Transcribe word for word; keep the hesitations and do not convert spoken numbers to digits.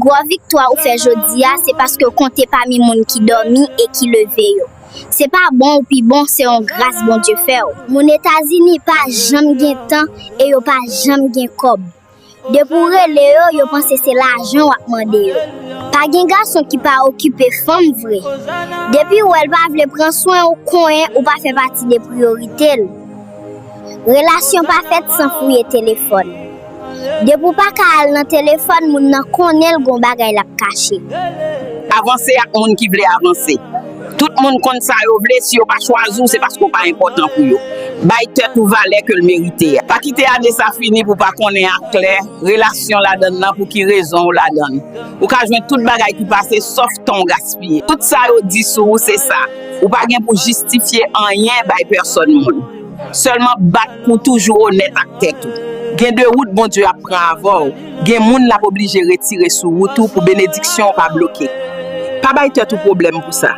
Gwo viktwa ou fè jodi a, se paske w konte pami moun ki dòmi e ki leve yo. Se pa bon ou pi bon, se yon gras Bondye fè w. Moun Etazini pa janm gen tan e yo pa janm gen kòb. Depi w rele yo, yo panse se lajan w ap mande yo. Pa gen gason ki pa okipe fanm vre. Depi w wè l pa vle pran swen w, konnen ou pa fè pati de priyorite l. Relasyon pa fèt san fouye telefòn. Depi w pa ka al nan telefòn, moun nan konnen l gon bagay l ap kache. Avanse ak moun ki vle avanse. Tout moun konn sa yo vle, si yo pa chwazi w, se paske w pa enpòtan pou yo. Bay tèt ou valè ke l merite a. Pa kite ane sa fini pou w pa konnen aklè relasyon ladann nan, pou ki rezon w ladann. Ou ka jwenn tout bagay ki pase, sòf tan w gaspiye. Tout sa yo di sou ou, se sa. Ou pa gen pou jistifye anyen bay pèsòn moun. Sèlman bat pou toujou onèt ak tèt ou. Gen de wout Bondye ap pran avè w. Gen moun l ap oblije retire sou wout ou pou benediksyon w pa bloke. Pa bay tèt ou pwoblèm pou sa.